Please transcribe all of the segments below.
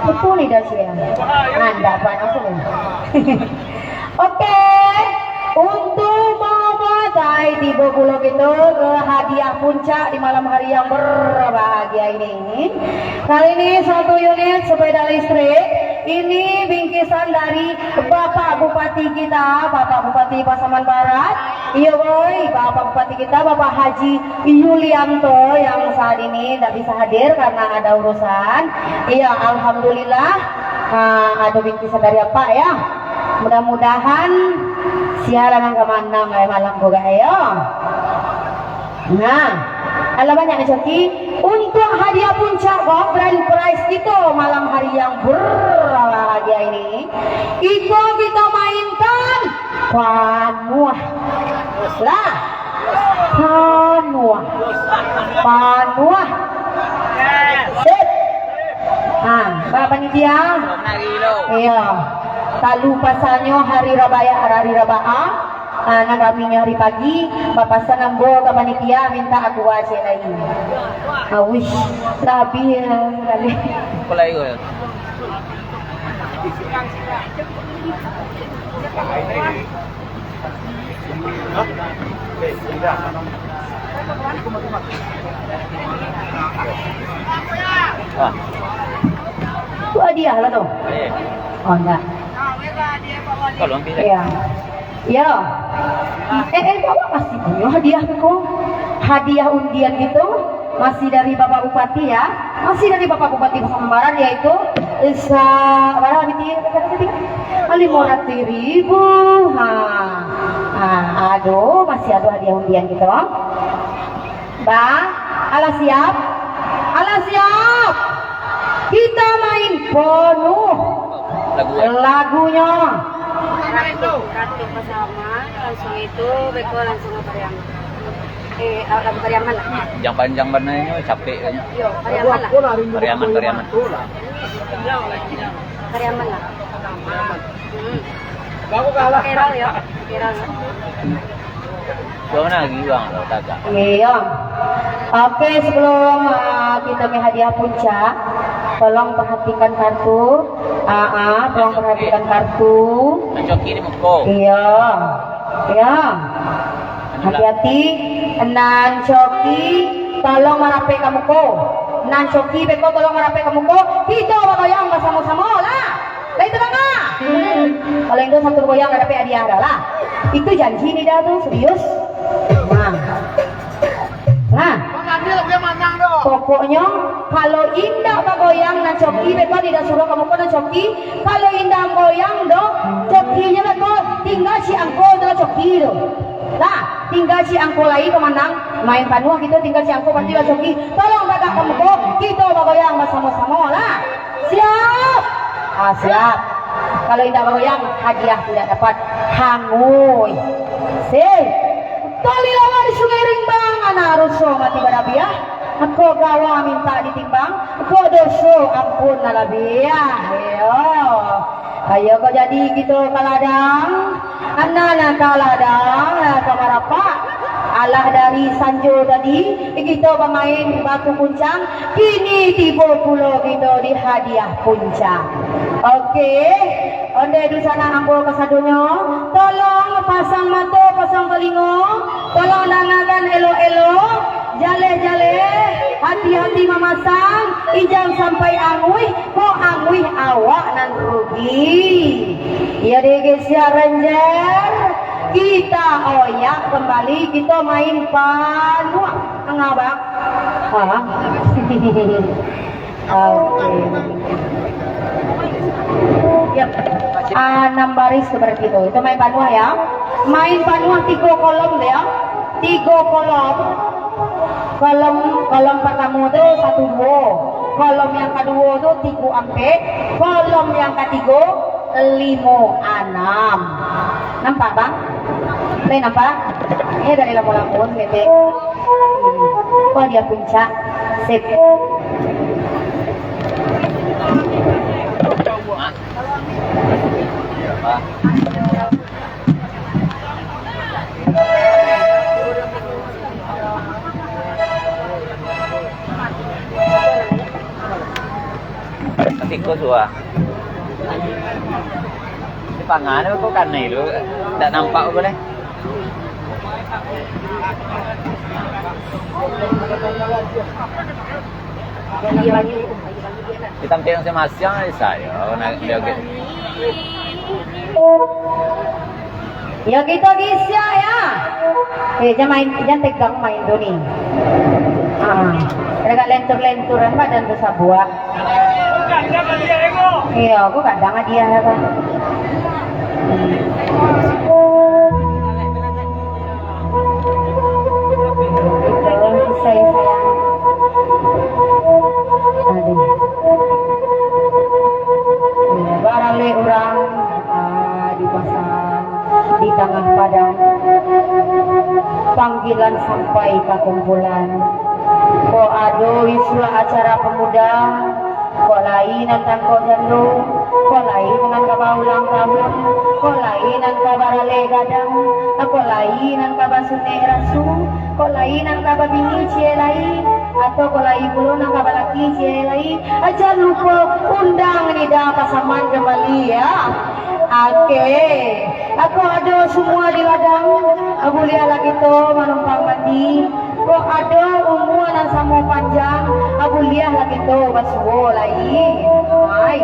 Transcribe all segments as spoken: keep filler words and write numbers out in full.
Betul ni dah sia. Anda apa nak tu? Oke, untuk mamatai tibo pulo kito ke hadiah puncak di malam hari yang berbahagia ini. Kali ini satu unit sepeda listrik. Ini bingkisan dari Bapak Bupati kita, Bapak Bupati Pasaman Barat. Iyo boy, Bapak Bupati kita, Bapak Haji Yulianto yang saat ini ndak bisa hadir karena ada urusan. Iya, alhamdulillah. Ah, ado bingkisan dari Apak ya. Mudah-mudahan sia lah nan ka manang, eh, malam ko, guys, yo. Nah, alah banyak ni, Coki. Untuk hadiah puncak ko, grand prize kito malam hari yang berbahagia ini, iko kito mainkan panuah. Lah. Panuah. Panuah. Sip. Ha, ba panitia. Iya. Talu pasanyo hari Rabaya, hari Rabaa. Ah, nan raminyo hari pagi, bapasan ambo ka panitia minta agua ciek lai. Ah, wish, lah abih, eh, sakali. Apa lai ko? Ah. Tu hadiah lah tu. Eh. Oh, enggak. Tolong tidak? Iya. Ya. Eh, eh, Bapak masih punyo hadiah tu, ko. Hadiah undian gitu, masih dari Bapak Bupati, ya. Masih dari Bapak Bupati Pasaman Barat, yaitu sa-, berapa tadi? Lima ratus ribu. Ha. Ha, aduh, masih ada hadiah undian gitu. Ba, alah siap? Alah siap? Kita main penuh lagunyo. Ratu, Ratu Pasaman, langsung itu, beko langsung ka Pariaman. Eh, lagu Pariaman lah. Yang panjang bananyo, capek kan. Yo, Pariaman lah. Pariaman, Pariaman. Pariaman lah. Hmm. Viral yo, viral yo. Kau nak lagi uang tau, tagak. Iya. Oke, sebelum, ah, kita main hadiah puncak, tolong perhatikan kartu. Ah, ah, tolong perhatikan kartu. Mencoki di muka. Iya. Iya. Hati-hati, nan coki, tolong marapek ka muko. Nan coki beko tolong marapek ka muko. Kito bagoyang basamo-samo lah. Lai tadanga? Kalau indak satu goyang ndak dapek hadiah dah lah. Itu janji ni dah tu, serius. Nah. Nah. Pokoknyo, kalau indak bagoyang nan coki, beko indak suruah ka muko nan coki. Kalau indak goyang doh, cokinyo beko tingga si angko tu lah coki tu. Lah, tingga si angko lai pamanang, main panuah kito, tingga si angko pasti lah coki. Tolong tagak ka muko, kito bagoyang basamo-samo lah. Siap? Ah, siap. Kalau indak bagoyang, hadiah tidak dapat. Hanguih. Sip. Tali lawa di Sungai Rimbang, anak ruso mati barabiah. Ako gawa minta ditimbang, ako doso ampun lah labiah. Iyo. Ayo ko jadi kito ka ladang. Anak-anak ka ladang, lah ka marapak. Alah dari sanjo tadi, kito bamain batu kuncang. Kini tibo pulo kito di hadiah puncak. Oke, ondeh dunsanak ambo kasadonyo, tolong pasang mato, pasang talingo, tolong dangakan elok-elok, jaleh-jaleh, hati-hati mamasang, ijan sampai anguih, kok anguih awak nan rugi. Iyo deh, geser ranger, kita oyak kembali, kita main panuah. Angah, Bang. Ah. Oke. Yap. Ah, enam baris seperti itu. Itu main panuah ya. Main panuah tigo kolom tu ya. Tigo kolom. Kolom, kolom pertama tu satu duo. Kolom yang kedua tu tigo ampek. Kolom yang ketiga limo anam. Nampak, Bang? Boleh nampak? Ini dari lampu-lampu, bebek. Hmm. Wah, dia puncak. Sip. Tiko suah. Di pangan ko kanai tu, ndak nampak ko deh. Di tampek masing-masing, eh, sayo nak joget. Yo, kito gisia, yo. Eh, jan main, jan tegang main tu ni. Ah, agak lentur-lenturan badan tu sabuah. Iyo, aku kadang hadiah lah, Bang. Itu, sayang. Aduh. Baralek urang, ah, di pasar, di tangah padang, panggilan sampai ka kumpulan. Kok ado wisuak acara pamuda, kok lai nan tangkok jando, kok lai nan ka baulang tahun, kok lai nan ka baralek gadang, kok lai nan ka basunek rasu, kok lai nan ka babini ciek lai, atau kok lai pulo nan ka balaki ciek lai. Jan lupo undang Nida Pasaman kambali, yo. Oke. Kok ado sumua di ladang, buliahlah kito manumpang mandi. Kok ado umua nan samo panjang, buliahlah kito basuo lai. Ai.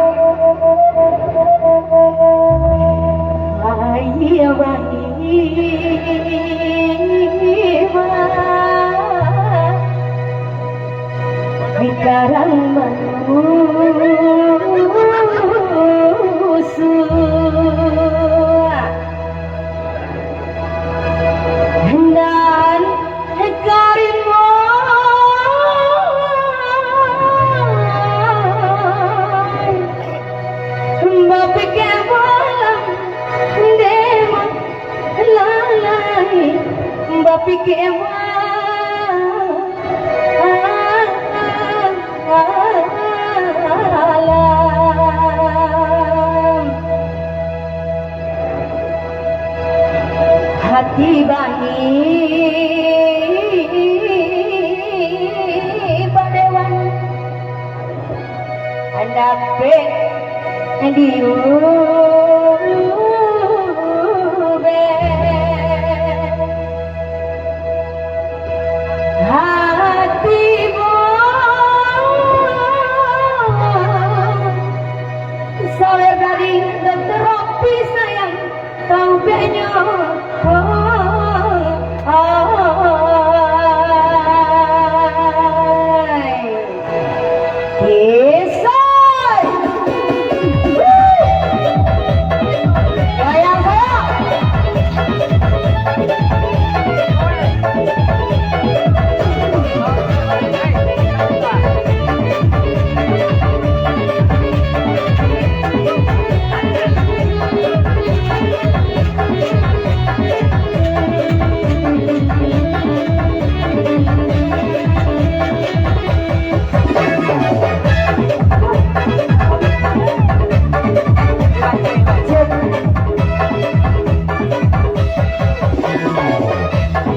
Ai, baik. Dikarang manusuak nan karimo. Bapikia malam, dema lalai, bapikia malam. Hati bani padewan. Dapek diubek hatimu. Sawer dari dokter Ropi sayang. Taubeknyo, oh, oh, oh, oh. Isai. Goyang, goyang.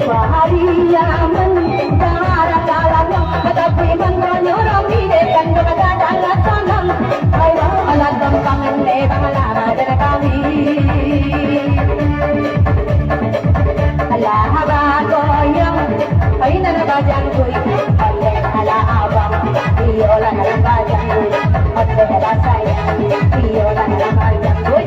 Pariaman darah dalamnya, tapi mangkonyo rami dekan berada dalam tanam. Ayo, alat gampang ende bangala madan kami. Alah bagoyang, ai nan bajangkui, ondeh alah abang, iyolah nan bajangkui, ondeh alah sayang, iyolah nan bajangkui,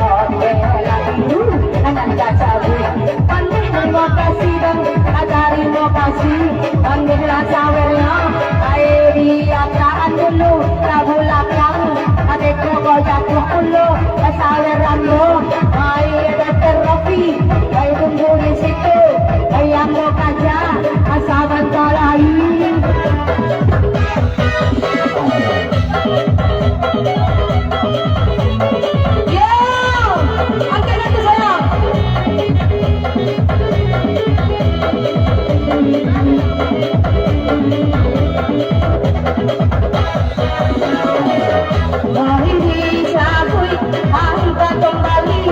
ondeh alah biru, nan kacabui. Pandai, tarimo kasih, Bang. Ah, tarimo kasih. Ambiaklah sawernyo. Ai, diataan dulu, ka bulakang. Adek ko jatuah pulo, sawer ambo. Ai, dokter Rofi. Ai, tunggu di situ. Ai, ambo kaja. Sabanta lai. Yo, angkat tangan, sayang. Bahini sabui, angkat kembali.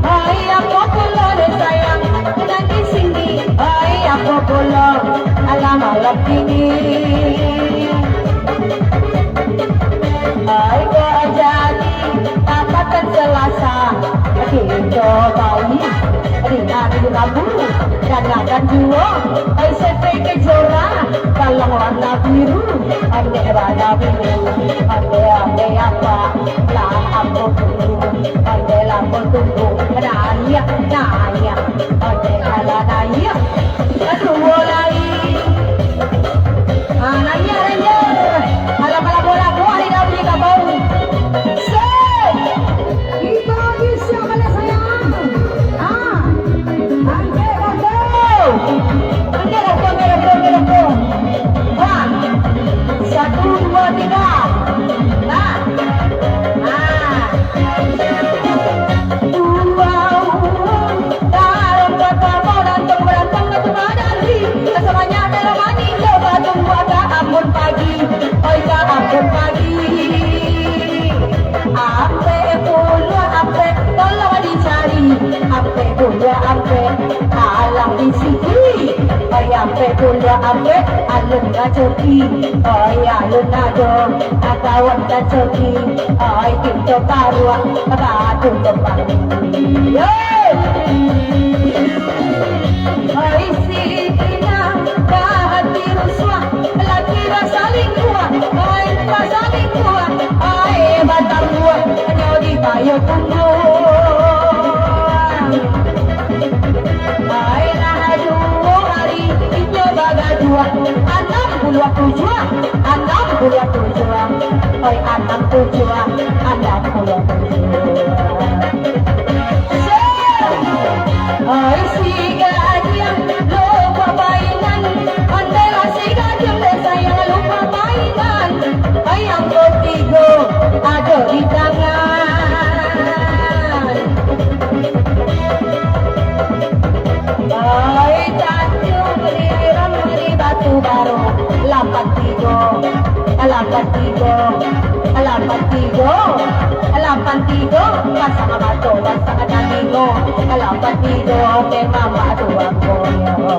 Hai, apo pulo dek sayang, nan di sini? Hai, apo pulo alah malam kini? Hai, kok Oh, baik, di nari rambu, dan akan juo, ai sepe kejora, kalang warna biru, ondeh warna biru, ondeh, ondeh apa, lah ambo tunggu, ondeh lah ambo tunggu, naiak, naiak, ondeh lah naiak, aduh, lai. Ah, naiak, naiak. Alah, malah bola buah di dalam di kabau. Set. Itu lagi siapa nih, sayang? Ah. Angke rokok. Angke rokok, angke rokok, angke rokok. Wah. Satu, dua, tiga. Nah. Ah. Wow. Dalam kata mau rantang-rantang nak tumadali. Semuanya dalam hati, coba tunggu agak ambun pagi. Oi, ka ambun pagi. Ampek puluah ampek, tolong dicari. Ampek puluah ampek, alah di sini. Oi, ampek puluah ampek, alun ka cuti. Oi, alun ado, kawan ka cuti. Oi, kito karuah, batu kembang. Yo! Oi, si Ina, bahati rusuah, laki basalingkuah, oi, basalingkuah, oi, batambuah, nyo di kayu punggung. Oi, lah duo hari inyo bagaduah, anam puluah tujuah, anam puluah tujuah, oi, anam tujuah, anam puluah tujuah. Oi, si gadih, lupo painan, ondeh lah si gadih, dek sayang lupo painan. Oi, angko tigo ado di tangan. Oi, tanjung di Rambi Batu Baru, lapan tigo, lapan tigo, lapan tigo, lapan tigo, pasang mato, pasang talingo, lapan tigo, memang batu angkonyo.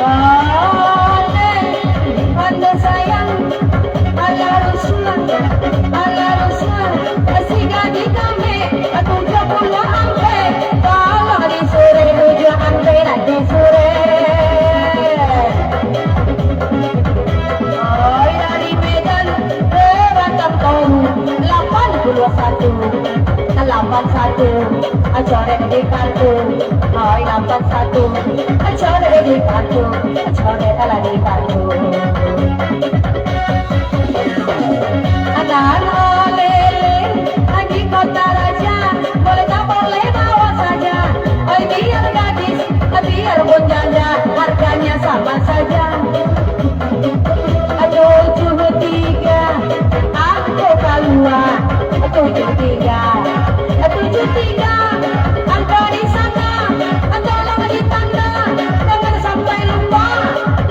Oi, ando sayang, alah rusuah, alah rusuah, si gadih kami, tujuah puluah ampek, tolong disurek tujuah ampek, nak disurek. Oi, dari Medan, ke Batang Toru, lapan puluah satu, lapan satu, coret di kartu. Oi, lapan satu, coret di kartu, coret lah di kartu. Anak lele, di Kota Raja, boleh tak boleh bawa saja. Oi, biar gadis, biar pun janda, harganya sama saja. Tujuh tiga, angko kalua. Tujuh tiga, tujuh tiga, angko di sana, tolong ditanda, jangan sampai lupa.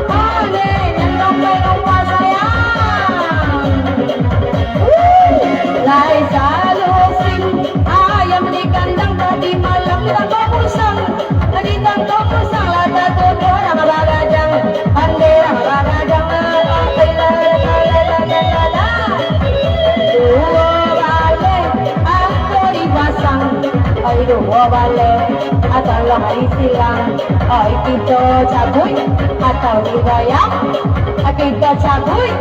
Ane, jangan sampai lupa, sayang. Lai salusing ayam di kandang, tadi malam ditangkok musang. Ditangkok musang lah tatuduah urang bagadang. Pandai urang bagadang, la ilaha illallah. Duo baleh angko dipasang. Oi, duo baleh, ah, tolong disilang. Oi, kito cabuik atau digayang? Kito cabuik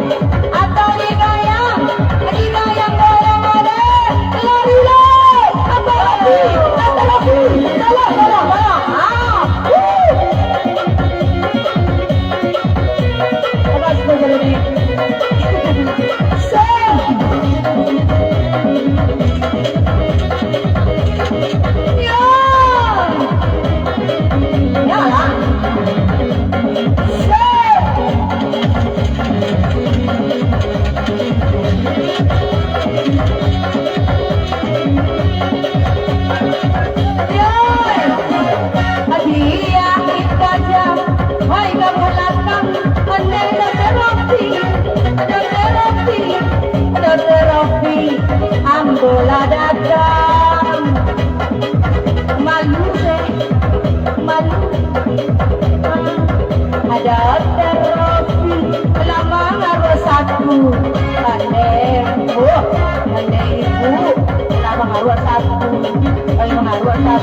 atau digayang? Digayang, goyang, baleh. Lari, lari. Apa lagi? Apa lagi? Tolong, tolong, tolong. Ah. Wuh. Apa sudah jadi? Sen. Yo. Yalah. Set.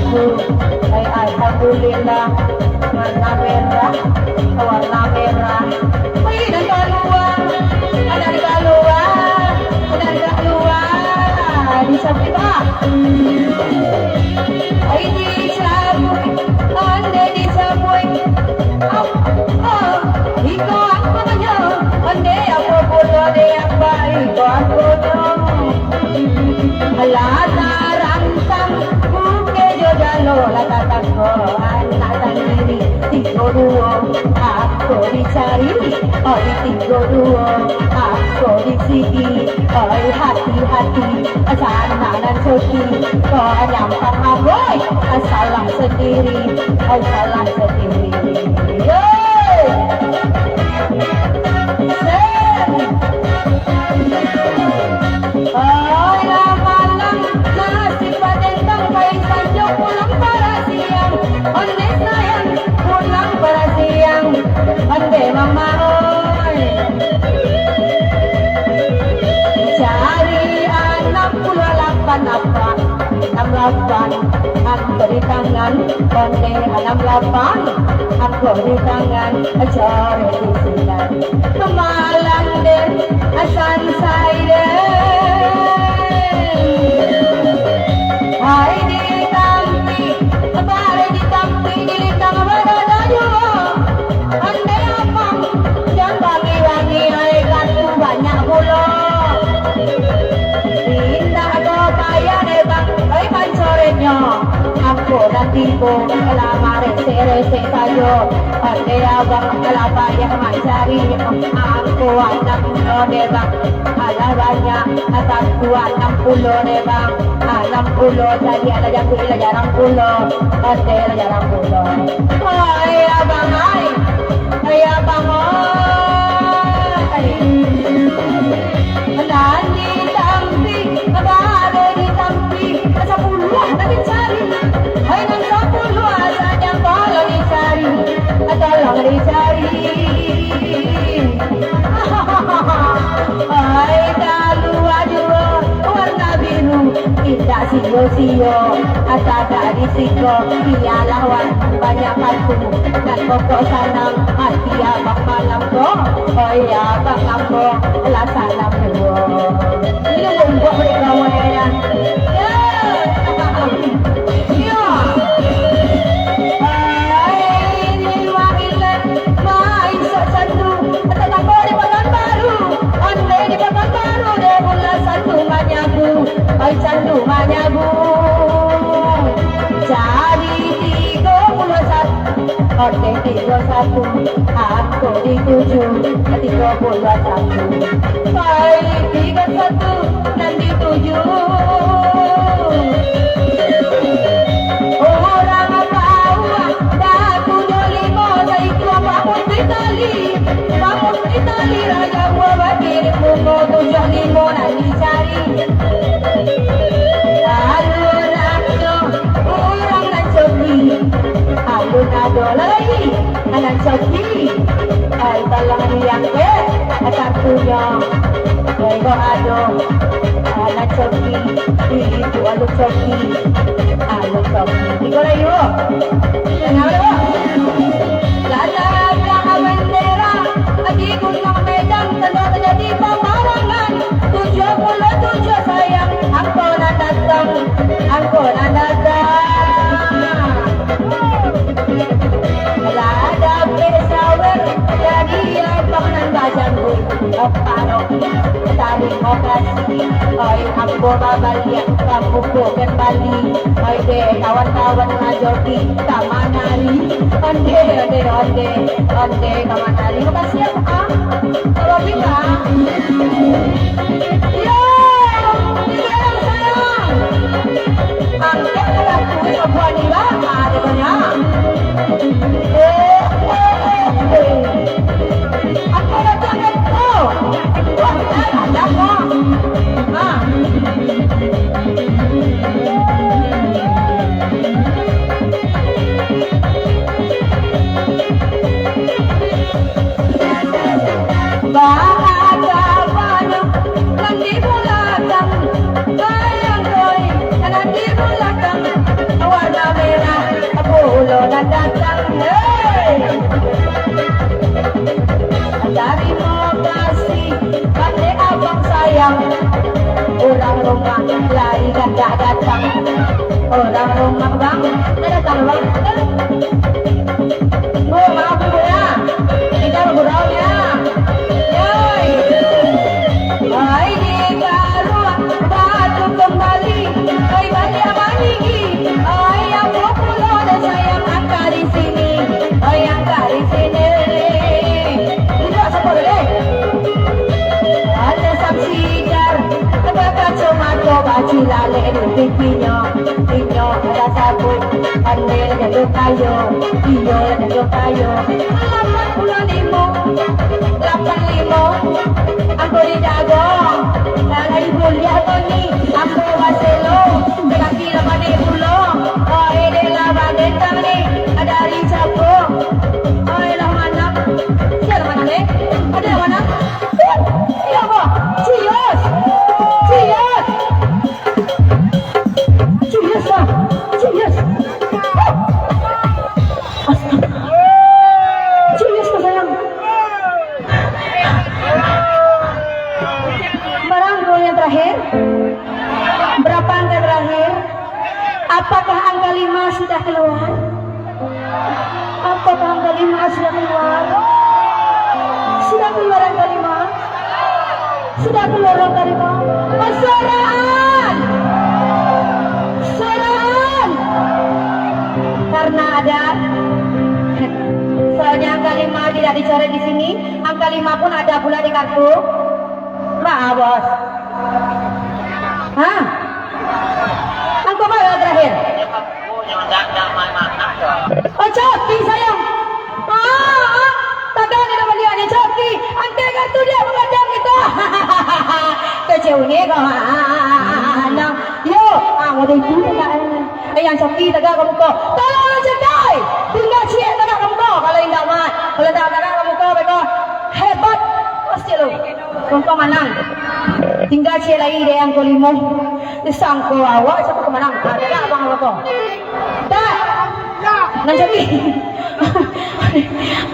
Hai, alhamdulillah, warna merah, warna merah. Wih, dah kalua, dah kalua, dah kalua. Disabuik, Pak. Ai, disabuik, ondeh disabuik. Au, au, iko angkonyo, ondeh apo pulo dek Apak, iko angkonyo. Lah tarantang bukeh jo galo, lah tatangko anak sandiri. Tigo duo, angko dicari, oi, tigo duo, angko disigi, oi, hati-hati, sanak nan coki, kok nyampang aboi, salah sandiri, oi, salah sandiri. Yoi! Sen! Oi, lah malam, nasib padendang, pai sanjo pulang parasiang. Ondeh sayang, pulang parasiang. Ondeh mama, oi. Cari anam puluah lapan apa? Anam lapan, angko di tangan. Ondeh anam lapan, angko di tangan. Cari di sinan. Malang den, asan sai den. Hai ditampi, bare ditampi, dilintang badada juo. Ondeh abang, jan wangi-wangi, ai kartu banyak pulo. Indak ado payah deh bang, ai pancoretnyo. Angko nan tibo, lah maresek-resek sajo. Ondeh abang, lah payah mancari. Angko anam pulo deh bang, alah banyak. Angko anam pulo deh bang, anam pulo tadi alah jago, alah jarang pulo. Ondeh alah jarang pulo. Oi abang ai, oi abang oi. Nan ditampi, bare ditampi, sapuluah nan dicari. Hai nan sapuluah sajo tolong dicari, tolong dicari. Hai kalua juo warna biru, indak sio-sio, tagak di siko, iyolah wan banyak batu, nan pokok sanang, hati abang malam ko, oi abang ambo, lah salam juo. Ini bumbok dek kawan ya. Ya. Yo. Ai, ini mah ilek, mah isok sandu, atau tako di Pakanbaru, ondeh di Pakanbaru, deh bulan sandu manyabu, ai sandu manyabu. Jadi tigo puluah satu, ondeh tigo satu, angko di tujuah, tigo puluah satu. Ai, tigo satu, nan dituju. Urang bawah, dah tujuah limo, saikua bangun pitali. Bangun pitali, raja buah bagi di bungo, tujuah limo nan dicari. Alun ado urang nan coki, alun ado lai nan coki. Ai, tolong diangkek kartunyo. Oi, kok ado, ah, nan coki, itu alun coki, alun coki. Iko lai, yo. Tengah, yo. Lah tagak bendera di Gunung Medan, tando tajadi pamarangan. Tujuah puluah tujuah sayang, angko nan datang, angko nan datang. Lah dapek sawer, jadi abang nan bajangguih. Bapak Rocky, tarimo kasih. Oi, ambo babaliak, bamuko kambali. Oi, deh, kawan-kawan ngajoki, ka manari. Ondeh, ondeh, ondeh, ondeh, ka manari. Makasih ya, Pak. Kalau kita, yo, kita yang sayang. Angkek lah kuih abuah ni lah, ah, dia tanya. Eh, eh, eh, eh. Aku datang ke kau. Wah, dah datang kau. Ah. Bahasa banyak nan di balakang, bayang koi, nan di balakang, warna Orang rumah bang, dah datang bang. Bu, maaf bu ya, kita bergurau ya. Yoi. Oi, di karuang batu kembali. Oi, baliak maninggi. Oi, ambo pulo dan sayang angka di sini. Oi, angka di sini. Duduak sapo dulu deh. Ada saksi jar, bakacomato bacilalek di pikinyo. Inyo lah sabuik, pandai lah jago kayo, iyo lah jago kayo. Lapan puluah limo, lapan limo, angko di dago. Lah ibu liek ko ni, ambo baselo, sakaki lah panek pulo. Oi, dek lah badendang ni, dari capo. Oi, lah manang. Sia lah manang, eh? Ado lah manang? Sia, Bang? Cius! Cius! Cius, Bang! Cius! Astaga! Cius, Bang, sayang! Barang gol yang terakhir. Berapa angka terakhir? Apakah angka lima sudah keluar? Apakah angka lima sudah keluar? Sudah keluar angka lima? Sudah keluar angka lima? Oh, soraan! Soraan! Karena ada, soalnya angka lima tidak dicoret di sini, angka lima pun ada pula di kartu. Baa, Bos? Hah? Angko baa terakhir? Oh, Coki, sayang. Ah, ah. Tagak ni dah baliak ni, Coki. Angkek kartu dia mengadang kita. Kecil ni kau. Ah, ah, ah, ah, ah. Nah, yo, ah, waduh itu dah. Eh, yang Coki tagak ka muko. Tolong, Coki. Tinggal ciek tagak ka muko. Kalau indak, mat. Kalau indak tagak ka muko, beko. Hebat. Pasti lu. Contoh manang. Tinggal ciek lai dek angko limo. Disangko awak, siapa ka manang? Ah, dak, abang, abang ko. Dak. Nan jadi.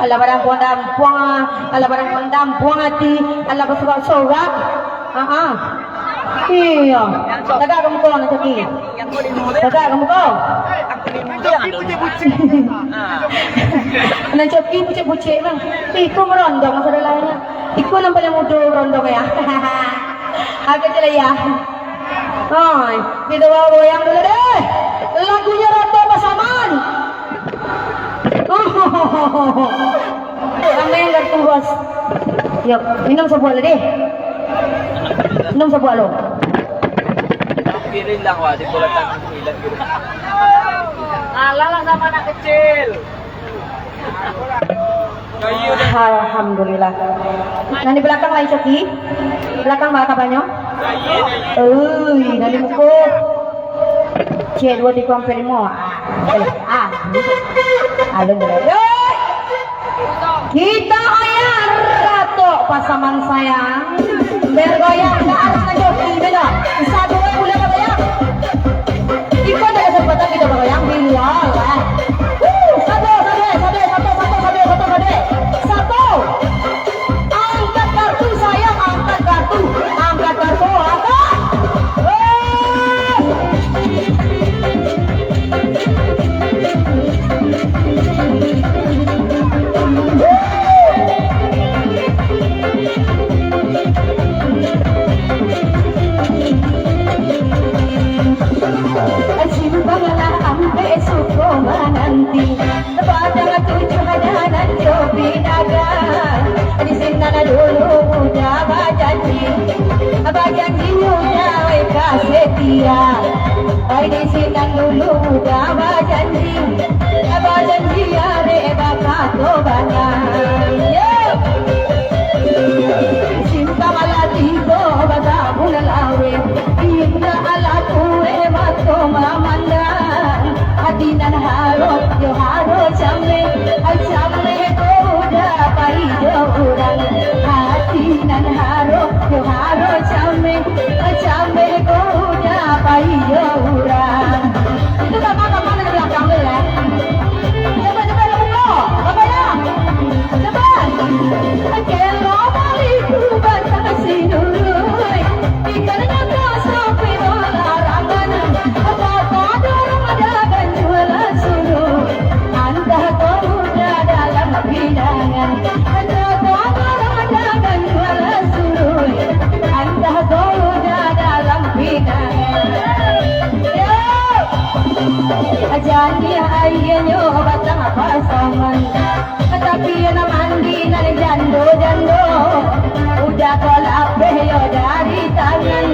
Alah, barang puang dampuang, ah. Alah, barang puang dampuang ati. Alah, basurak-surak. Ah, ah. Iyo. Tagak ka muko, nan jadi. Tagak ka muko. Nan Coki bucek-bucek, bang. Iko merondong, saudara lainnya. Iko nan paling mudo merondong, ya. Agak jelas, ya. Oi, kita bawa goyang dulu deh. Lagunya Rato Pasaman. Ramai yang kartu, Bos. Yuk, minum sabuah lah deh. Minum sabuah lo. Kalah lah sama anak kecil. Alhamdulillah. Nan di balakang lai, Coki. Balakang baa kabanyo? Ui, nan di muko. Ciek duo tigo ampek limo. Ah, eh, ah. Alun dulu. Yoi. Kita ayah Rato Pasaman sayang. Bergoyang ke arah Joki, beda. Satu, eh, bulan apa ya? Iko ada kesempatan kita bergoyang di luar, eh. Wuh, satu, satu, eh, satu, eh, satu, satu, satu, eh, satu, satu, eh. Satu. Angkat kartu, sayang, angkat kartu. Angkat kartu, angkat. Eh. Simpanglah ampek suko mananti. Padang tujuah adanan jo pinaga. Di sinan dulu Buddha bajanji. Bajanji Buddha ka setia. Ai di sinan dulu Buddha bajanji. Bajanji arek bakato bana. Yo. Simpang lah tigo batabun laweh. Indak alah kueh mato mamandang. Hati nan harok yo harok cameh. Ai cameh ko udah pai jo urang. Hati nan harok yo harok cameh. Ai cameh ko udah pai jo urang. Itu kamar-kamar di belakang tu, ya. Cepat, cepat, cepat, buka. Apa ya? Cepat. Kelo baliku batang sinurui. Ikannya kau sampai balarangan. Apa-apa dorang Iyo nan mandi nan jando-jando, udah ko lapeh yo dari tangan.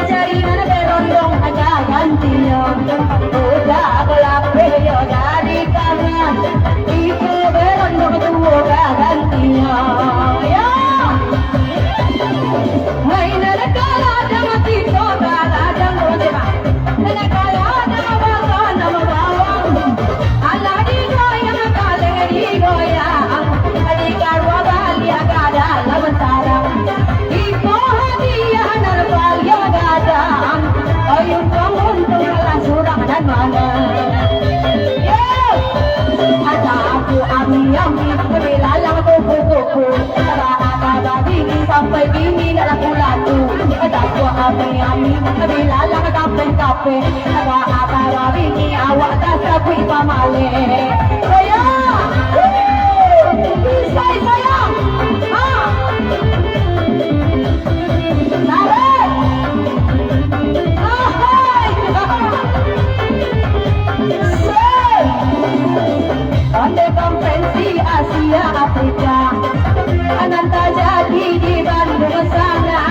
Cari nan berondong agak gantinyo, udah ko lapeh yo dari tangan. Iko berondong tuo ka gantinyo. Yo. Hai, nan kaladang, kito kaladang, Bang. Nan kaladang, Bang, nan bawang. Alah digoyang, kaleng digoyang. Di karuah baliak ka dalam sarang. Iko hadiah nan paliang gadang. Oi, untuang-untuang salah surang nan manang. Yo! Ada aku ami-ami, bilalang kuku-kuku. Baa babini sampai kini ndak laku-laku. Takua ami-ami, bilalang kapeh-kapeh. Baa babini awak tasabuik pamaleh. Sayang! Sai sayang! Ha! Tarik! Ahai! Sai! Ondeh konferensi Asia Afrika, nan tajadi di Bandung sana.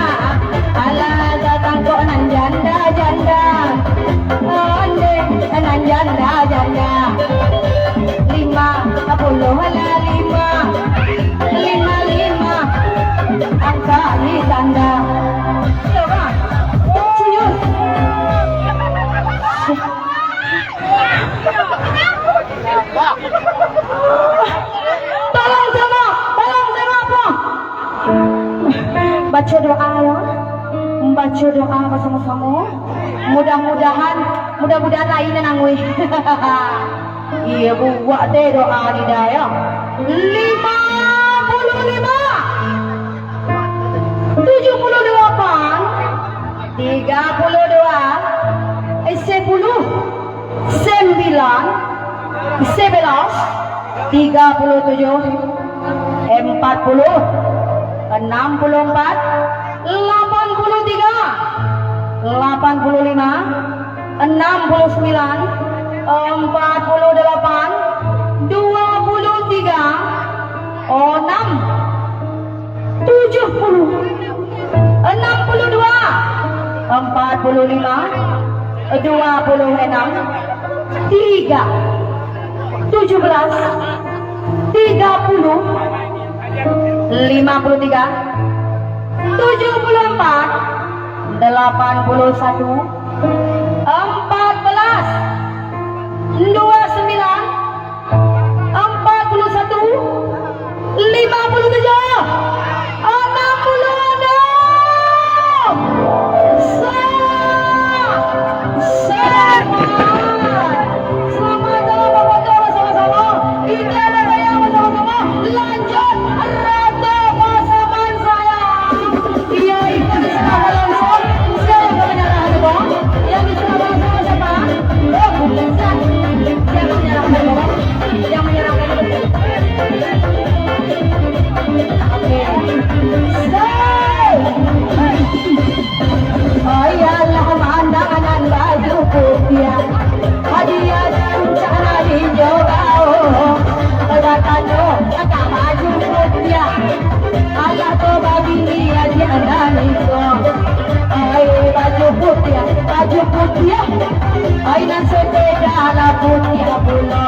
Alah tatangkok nan janda-janda, ondeh nan janda-janda. Lima puluah lah lima, lima-lima, angka di tanda. Coba, cius. Tolong samo, tolong samo apo? Baco doa yo. Baco doa basamo-samo. Mudah-mudahan, mudah-mudahan lain nan angui. Iyo, buek teh doa ni dah yo. Lima puluah lima. Tujuah puluah dalapan. Tiga puluah dua, eh, sapuluah, sambilan, sabalas, tiga puluah tujuah, ampat puluah, anam puluah ampat, lapan puluah tiga, lapan puluah lima, anam puluah sambilan, ampat puluah dalapan, duo puluah tiga, anam. Tujuah puluah, anam puluah dua, ampat puluah lima, duo puluah anam, tiga, tujuah balas, tiga puluah, lima puluah tiga, tujuah puluah ampat, dalapan puluah satu, ampat balas, duo sambilan, ampat puluah satu, lima puluah tujuah, anam puluah anam. Sa-, selamat. Selamat dalam membaca bersama-sama. Kita bergoyang bersama-sama. Lanjut, rata pasangan saya. Iya, itu diserahkan langsung. Siapa yang menyerahkan, Bang? Yang diserahkan langsung siapa? Oh, bukan. Siapa menyerahkan, Bang? Yang menyerahkan itu. Oke. Say! Oh, iyolah, mandangan baju putiah. Hadiah dan cak nari jo bao. Batanyo, ka baju putiah. Alah ko babini aja nani ko. Ai baju putiah, baju putiah. Ai nan sepeda lah putiah pulo.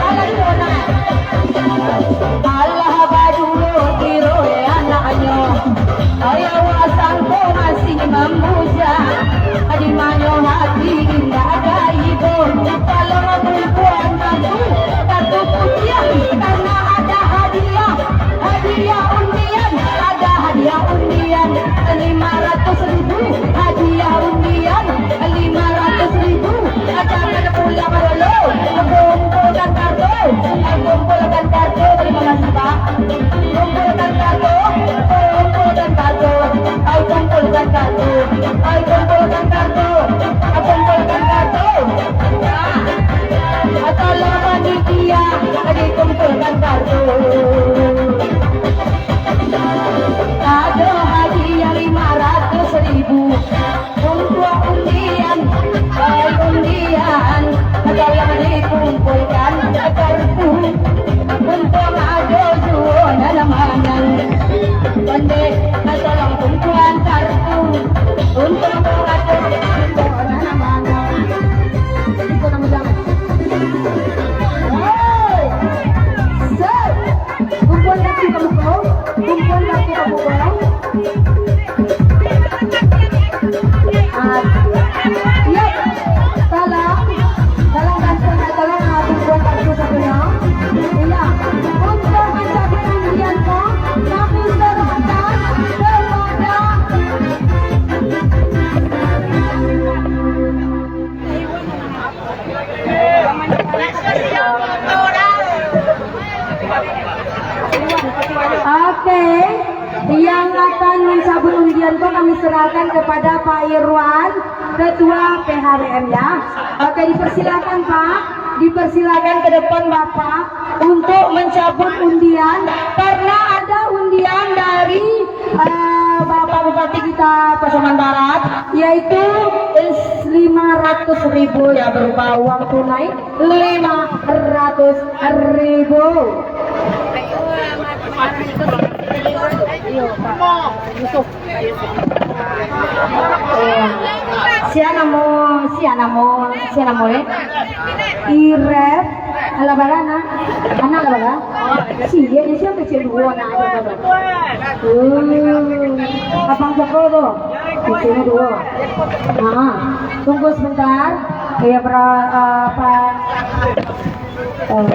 Alah di mana? Alah baduo kiro anaknyo. Ai awak sangko masih mambujang. Di mano hati indak gaibo. Kalau perempuan mampu, kartu putiah, karena ada hadiah. Hadiah undian, ada hadiah undian. Lima ratus ribu, hadiah undian. Lima ratus ribu, jangan pulang dulu. Kumpulkan kartu, kumpulkan kartu. Terima kasih, Pak. Kumpulkan kartu, kumpulkan kartu. Ai, kumpulkan kartu, ai, kumpulkan kartu, ai, kumpulkan kartu. Tolong panitia, dikumpulkan kartu. Ado hadiah lima ratus ribu. Untuak undian, ai undian, tolong dikumpulkan kartu. Untuak Untuk orang tua, untuk anak-anak. Itu nama jalan. Hei! Set! Kumpul kaki ka muko, kumpul kaki ka muko. Ah, iya. Tolong, tolong bantu, tolong, ah, kumpul kaki sabanyak. Iya. Untuk mancabut undian ko, kami serahkan kepada Oke, yang akan mencabut undian tu kami serahkan kepada Pak Irwan, Ketua P H B M ya. Oke, dipersilakan Pak, dipersilakan ke depan Bapak untuk mencabut undian karena ada undian dari eh, Bapak Bupati kita Pasaman Barat, yaitu lima ratus ribu ya, berupa uang tunai lima ratus ribu. Iya. Sia namo, sia namo, sia namo eh? Iref, alah bara anak, anak alah bara? Sia ni, sia kecil duo anak aja tu. Hmm, abang Joko tu, kecilnya duo. Nah, tunggu sebentar. Ya, bra-, eh, apa, eh,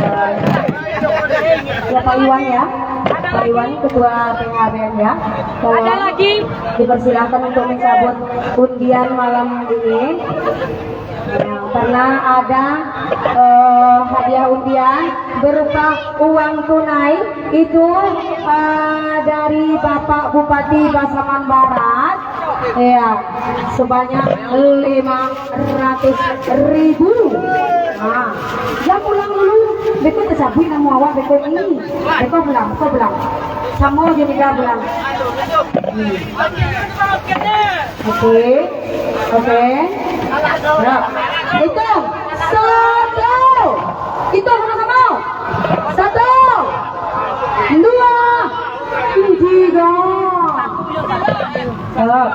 ya, Pak Iwan ya, Pak Iwan, Ketua P H B M ya. Kalau Ada lagi? Dipersilakan untuk mencabut undian malam ini. Ya, karena ada, eh, hadiah undian berupa uang tunai itu, eh, dari Bapak Bupati Pasaman Barat, ya, sebanyak lima ratus ribu. Nah, jan pulang dulu, beko tasabuik namo awak beko ni. Beko pulang, beko pulang. Samo jo Nika pulang. Hmm. Oke. Oke. Siap. Hitung. Satu. Hitung sama-sama. Satu. Dua. Tiga. Siap.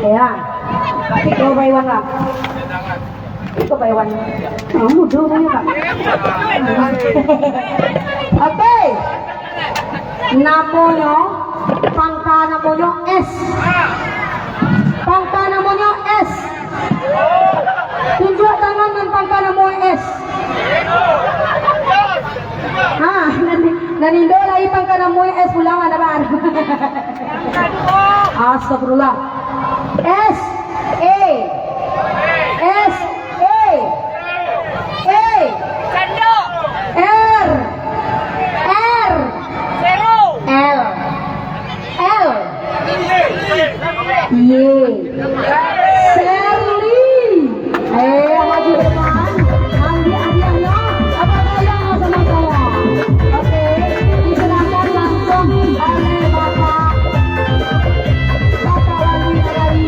Ya. Tiga, Pak Iwan lah. Itu Pak Iwan. Ah, mudah punya, Pak. Oke. Namonyo, pangka namonyo S. Pangka namonyo S. Tunjuak tangan nan pangka namonyo S. Ha, nan, nan indo lai pangka namonyo S pulang, ada bar. Astagfirullah. S, A. S, A. A. Sandok. R. R. Zero. L. L. Y. Sherly. Eh, maju depan. Ambil hadiahnya. Apa sayang sama saya? Oke, diserahkan langsung oleh Bapak. Bapak Wali Nagari.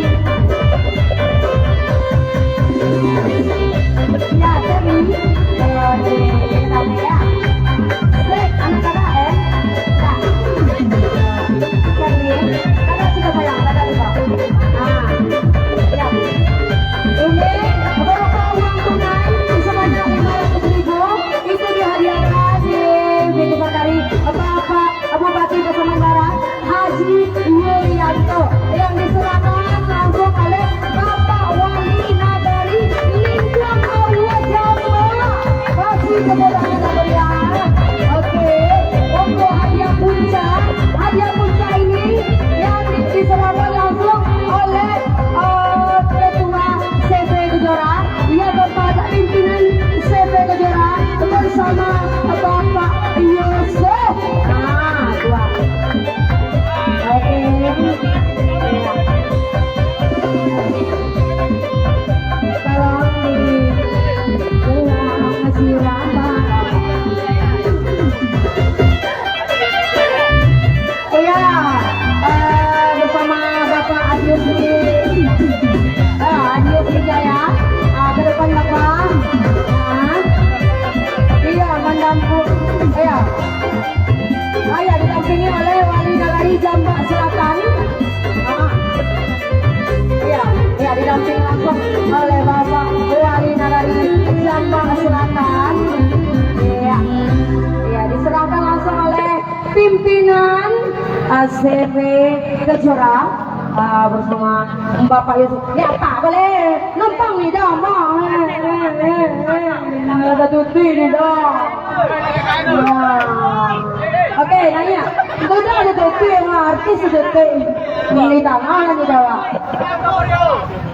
Ya, Sherly. Eh, di, di, ya. Sik, anak-anak, eh. Nah. Nah, ini berupa uang tunai sebanyak lima ratus ribu, itu dihadiahkan di, di, dari Bapak Bupati Pasaman Barat, Haji Yulianto, yang diserahkan langsung oleh Bapak Wali Nagari Lingkuang Aua Jawa. Kasih tepuk tangan yang meriah. Oke, untuk hadiah puncak, hadiah puncak ini yang diserahkan A C B Kejora, ah, bersama Bapak Yusuf. Ya, Pak, boleh numpang ni dah, Mak. Eh, eh, eh, eh. Ada tuti ni dah. Nah. Oke, nanya. Itu dah ada tuti, Mak. Artis ada tuti. Beli tanah ni dah, Pak.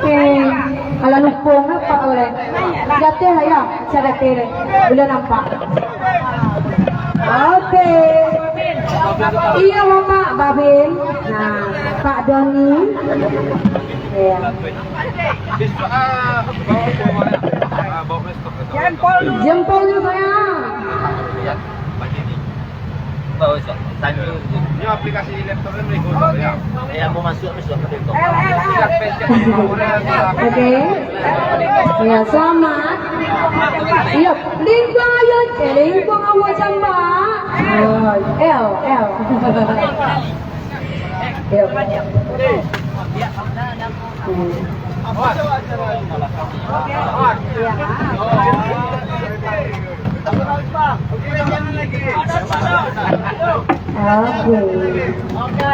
Eh, kalau lupa, apa boleh? Jatuh lah ya, saya jatuh deh. Boleh nampak. Oke. Iya, Bapak Babin. Nah, Pak Doni. Iya. Jempolnya saya. Bagus, Cak. Tanya dulu. Ini aplikasi di laptop kan boleh guna, ya? Ya, mau masuk, masuk ke laptop. Oke. Ya, selamat. Iya, lingkuang ayo, eh, lingkuang awak jambak. Oh, L, L. Iya. Hmm. Oke.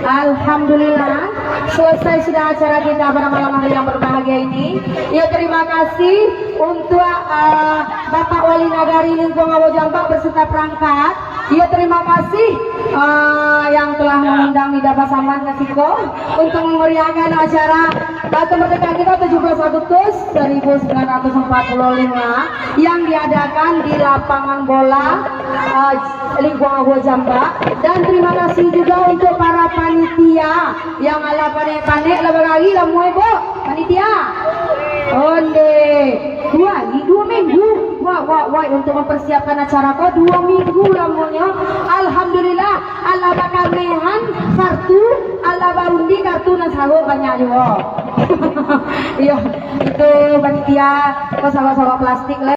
Alhamdulillah, selesai sudah acara kita pada malam hari yang berbahagia ini. Ya, terima kasih untuk, eh, Bapak Wali Nagari Lingkuang Awo Jambak beserta perangkat. Ya, terima kasih, eh, yang telah mengundang Ida Pasaman ke siko untuk memeriahkan acara Batok Merdeka kita tujuh belas Agustus seribu sembilan ratus empat puluh lima yang diadakan di lapangan bola, eh, Lingkuang Awo Jambak. Dan terima kasih juga untuk para panitia yang alah panek-panek lah bagari lah muai, Bok. Panitia. Onde. Dua hari, dua minggu. Wah, wah, wah, untuk mempersiapkan acara ko dua minggu lamonyo. Alhamdulillah, alah bakamehan kartu, alah baundi kartu nan saruik banyak juo. Iyo, itu panitia ko saruik-saruik plastik lah.